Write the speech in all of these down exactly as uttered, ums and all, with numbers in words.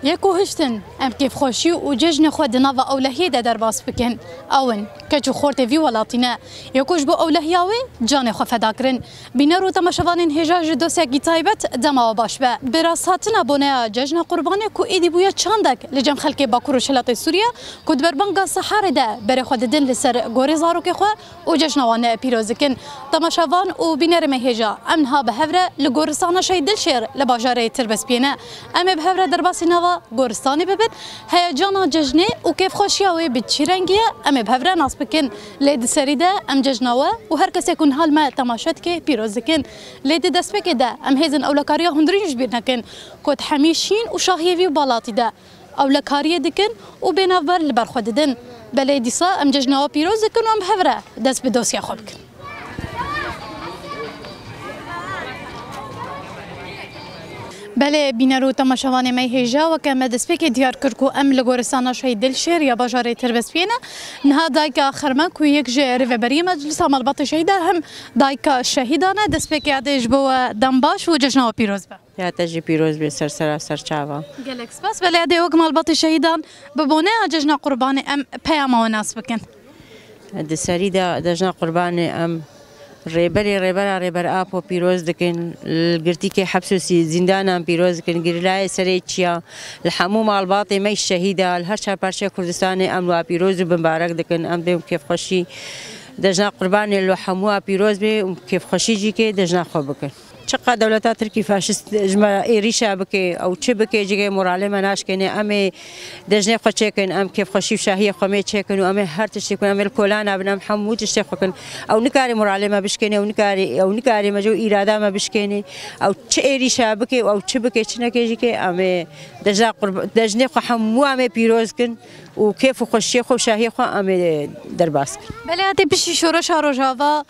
Yê ku hiştin, em kêfxweşî û cejnê xwe di nava ewlehiyê de derbas bikin. Ew in, keç û xortê vî welatî ne. Yê ku ji bo ewlehiya wê canê xwe feda kirin. Bîner û temaşevanên hêja ji dosyekî taybet dema we baş be. Bi rasthatina boneya Cejna Qurbanê ku êdî bûye çandek li cem xelkê Bakur û Rojhilatê Sûriye ku di berbanga Seharê de berê xwe didin li ser gorê zarokê xwe û cejna wan pîroz dikin. Temaşevan û bînerê me hêja, em niha bi hev re li goristana Şehîd Dilşêr li bajarê Tirbespiyê ne. Em ê bi hev re derbasî nava goristanê bibin. Heyecana cejnê û kêfxweşiya wê bi çi rengî ye, em ê bi hev re nas bikin. Lê di serî de em cejna we û her kesê ku niha li me temaşe dike pîroz dikin. Lê di destpêkê de em hêzên ewlekariya hundirîn ji bîr nekin ku di hemî şîn û şahiyê vî welatî de ewlekariyê dikin û bê navber li ber xwe didin. Belê dîsa em cejna we pîroz dikin û em bi hev re dest bi dosya xwe bikin. Belê, bîner û temaşevanê me hêja, weke me destpêkê diyar kir ku em li goristana Şehîd Dilşêr ya bajarê Tirbespiyê ne. Niha dayika Xermen ku yek ji rêveberiyê Meclisa Malbatê Şehîda hem dayika şehîdan e, destpêkê erdê ji bo we dem baş û cejna we pîroz be. Ya te jî pîroz be, ser sera ser çava. Gelek spas. Belê erdê wek malbatê şehîdan bi boneya cejna Qurbanê em peyama we nas bikin. Di serî de cejna Qurbanê em rêberê rêbera Rêber Apo pîroz dikin, li girtîkê heps û sî-, zîndanan pîroz dikin, gerîlayê serê çiya, li hemû malbatê me şehîda, li her çar parçeya Kurdistanê em wa pîroz û bimbarek dikin. Em dê kêfxweşî cejna Qurbanê li hemû wa pîroz be û kêfxweşî jî kê cejna xwe bikin. Çiqa dewleta Tirkî faşîst ji me êrîşa bike, ew çi bike, cigê moralê me naşkêne. Em ê cejnê xwe çêkin, em kêfxweşî û şahiyê xwe mê çêkin û em ê her tiştê ku em ê li kolana bin, em hemû tiştê xwe kin. Ew nikarê moralê me bişkêne, ew nikarê, ew nikarê me ji îrada me bişkêne. Ew çi êrîşa bike û ew çi bike, çi neke jî ke, em ê cejna qurb-, cejnê xwe hemû em ê pîroz kin û kêf û xweşiyê xwe û şahiyê xwe em ê derbas kin. Belê, erdê piştî şoreşa Rojava,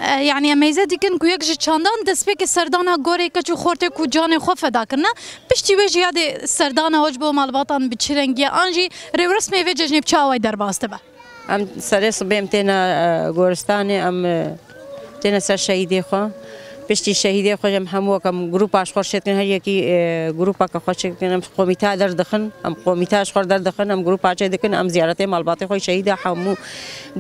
E, yanî em mêze dikin ku yek ji çandan destpêkê serdana gorê keç û xortê ku canê xwe feda kirine. Piştî wê jî yadê serdana we ji bo malbatan bi çi rengî ye? An jî rêwresmê vê cejnê bi çi awayî derbas dibe? Em serê sibê em têne, e, goristanê, em, e, têne ser şehîdê xwe. Piştî şehîdê xwe em hemû wek em grûpa ji xwe çêdikin, her yekî, e, grûpa ke xwe çêdikin, em qomîta derdixin, em qomîta ji xwe derdixin, em grûpa çêdikin, em ziyaretê malbatê xwe şehîda hemû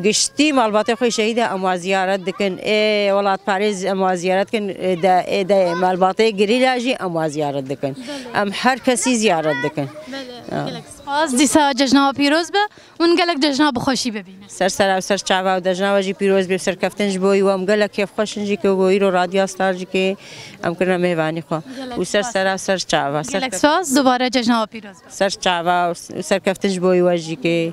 giştî malbatê xwe şehîda em wa ziyaret dikin. Ê welatparêz em wa ziyaret dikin, ê de, ê de malbatê gerîla jî em wa ziyaret dikin. Belê. Em her kesî ziyaret dikin. Belê. Ya. Gelek spas. Dîsa cejna we pîroz be. Hûn gelek cejna bi xweşî bibînin. Ser sera û ser çava û cejna we jî pîroz be, serkeftin ji bo wî. Em gelek kêfxweş in jî ku îro Radya Star jî ke em kirine mêvanî xwe. Gelek spas. Û ser sera ser çava. Gelek spas, dubare cejna we pîroz be. Ser çava û serkeftin ji bo wî we jî ke.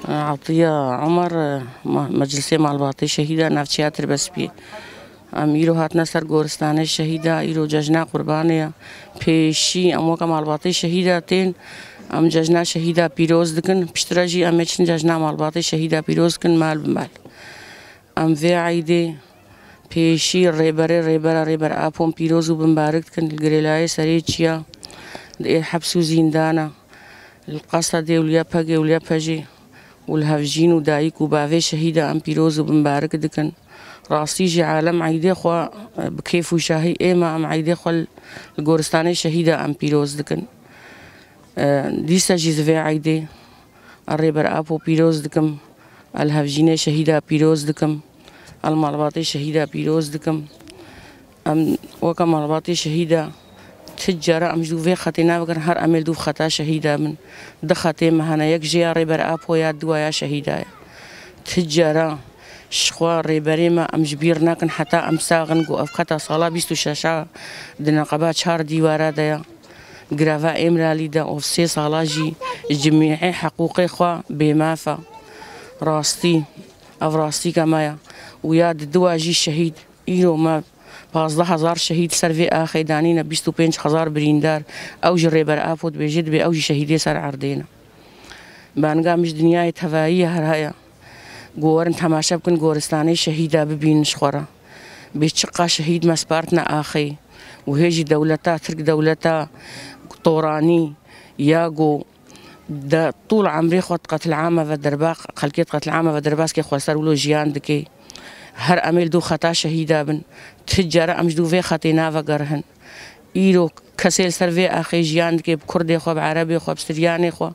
Atiya Omer, ma-, Meclisê Malbatê Şehîda Navçeya Tirbespiyê. Em îro hatine ser goristanê şehîda, îro cejna qurbanê ye. Pêşî em weke malbatê şehîda tên, em cejna şehîda pîroz dikin. Piştre jî em ê çin cejna malbatê şehîda pîroz dikin, mal bi mal. Em vê eydê pêşî rêberê rêbera Rêber Apon pîroz û bimbarik dikin, li girêlayê serê çiya, di ê heps û zîndana, li Qesedê û li YPGê û li YPJê û li hevjîn û dayik û bavê şehîda em pîroz û bimbarik dikin. Rastî jî alem eydê xwe, e, bi kêf û şahî ê me em eydê xwe li, li goristanê şehîda em pîroz dikin. E, dîsa jî di vê eydê ez Rêber Apo pîroz dikim, ez li hevjînê şehîda pîroz dikim, ez li malbatê şehîda pîroz dikim. Em weke malbatê şehîda ti cara em ji dû vê xetê navegerin, her em ê li dû xeta şehîda bin. Du xetê me hene, yek jê ya Rêber Apo ya, dû ya şehîda ye. Ti cara ji xwe rêberê me em ji bîr nakin heta em sax in, ku ev xeta sala bîst û şeş a di neqeba çar dîwara de ye. Greva Îmralî de û sê sala jî cimîhê heqûqê xwe bêmaf e. Rastî, ev rastîka me ye. Û ya di dua jî şehîd. Îro me pazdeh hezar şehîd ser vê axê danîne, bîst û pênc hezar birîndar. Ew ji Rêber Apo dibêje, dibê ew jî şehîdê ser erdê ne. Banga min ji dinyayê tevayî ye her heye. Ku werin temaşe bikin goristanê şehîda bibînin ji xwe re. Bê çiqa şehîd me spartine axê. Û hê jî dewleta Tirk, dewleta toranî ya ku De tûl emrê xwe di qetilame ve derba-, xelkê di qetilame ve derbaskê xweser wilo jiyan dike. Her em ê li dû xeta şehîda bin. Ti care em ji dû vê xetê navegerihin. Îro kesê li ser vê axê jiyan dike, bi kurdê xwe, bi erebê xwe, bi siryanê xwe.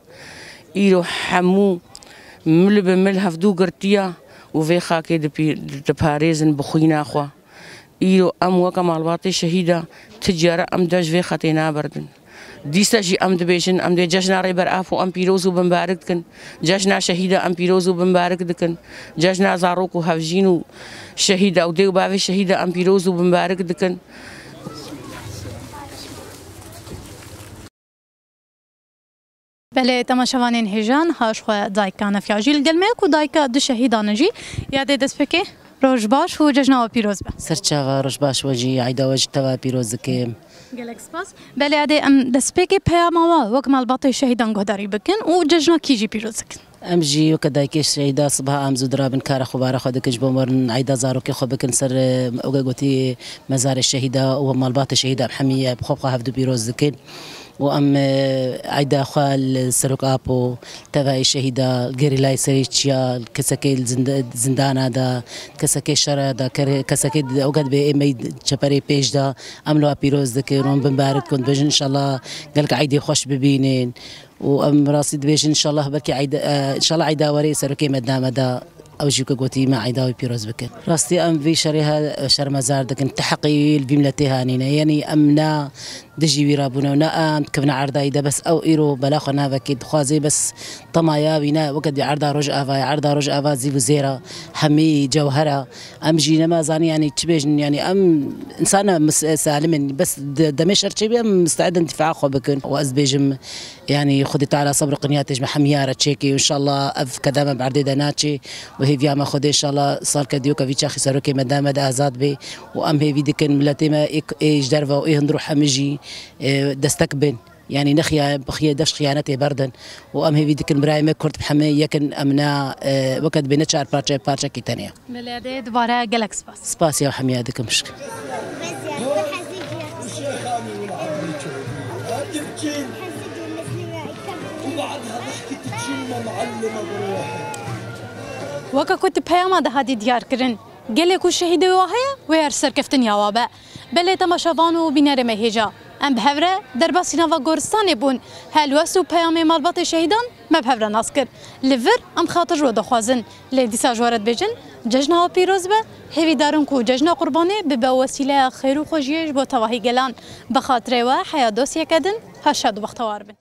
Îro hemû mil bi mil hevdû girtiya û vê xakê dipî-, diparêzin bi xwîna xwe. Îro em weke malbatê şehîda ti cara em dest ji vê xetê naberdin. Dîsa jî em dibêjin, em dê cejna Rêber Apo em pîroz û bimbarik dikin. Cejna şehîda em pîroz û bimbarik dikin. Cejna zarok û hevjîn û şehîda û dê û bavê şehîda em pîroz û bimbarik dikin. Belê, temaşevanên hêja, niha ji xwe dayika Nefya jî li gel me ye ku dayika du şehîdan e jî. Yadê destpêkê roj baş û cejna we pîroz be. Serçava, roj baş we jî, eyda we ji teva pîroz dikim. Gelek spas. Belê, yadê em destpêkê peyama we wek malbatê şehîdan guhdarî bikin û cejna kî jî pîroz dikin. Em jî weke dayikê şehîda sibaha em zû dirabin kara xwe bara xwe dikin ji bo werin eyda zarokê xwe bikin ser, e, weke gotî mezarê şehîda û malbatê şehîda em hemî bi xwe bi xwe hevdu pîroz dikin. û em, e, eyda xwe li Serok Apo, tevayê şehîda, gerîlayê serê çiya, kesekê li zind-, zindana da, kesekê şera da, kere-, kesekê di-, ew ke dibê ê me çeperê pêş da, em li wa pîroz dikin û em bimbarik dikin, dibêjin înşallah gelek eydê xweş bibînin. û em rastî dibêjin, înşallah belkî eyda, e, înşallah eyda werê serokê me dame da, ew jî ku gotî me eyda wî pîroz bikin. Rastî em vî şerê he şermezar dikin. Ti heqî wî li vî miletê hanîne. Yanî em ne dijî wî rabûne û ne em dikevine erdayî de, bes ew îro bela xwe navekê dixwaze, bes temaya wî ne weke dî erda Rojava ye. Erda Rojava zîv û zêra hemî cewhera. Em jî nema zanî, yanî çi bêjin, yanî em însan ne mis-, salim in, bes de-, demê şer çêbî em misteedin dîfaa xwe bikin. Û ez dibêjim, Yanî Xwedê Teala sebr û qinya tê ji me hemiya re çêkê û înşallah ev keda me bi erdê de naçê û hêviya me Xwedê înşallah salke dî weke vî çaxî serokê me dame de azad bê û em hêvî dikin miletê me ê, ê ji derve û ê hundir û hemî jî, e, destek bin. Yanî nexiya, bi xiye-, dev ji xiyanetê berdin û em hêvî dikin birayê me kurd bi hemî yek in, em ne, e, weke dibê ne çar parçe, parçekî tenê ye. Belê, dê dubare gelek spas. Spasiya hemiya dikim şik. Weke ku di peyama de hatî diyar kirin, gelê ku şehîdê wa heye, wê her serkeftin ya wa be. Belê temaşevan û bînerê me hêja, em bi hev re derbasî nava goristanê bûn. Helwest û peyamê malbatê şehîdan me bi hev re nas kir. Li vir em xatir ji we dixwazin. Lê dîsa ji we re dibêjin, cejna we pîroz be. Hêvîdar in ku cejna Qurbanê bibe wesîleya xêr û xweşiyê ji bo tevahî gelan. Bi xatirê we heya dostiyeke din, her şad û bextewar bin.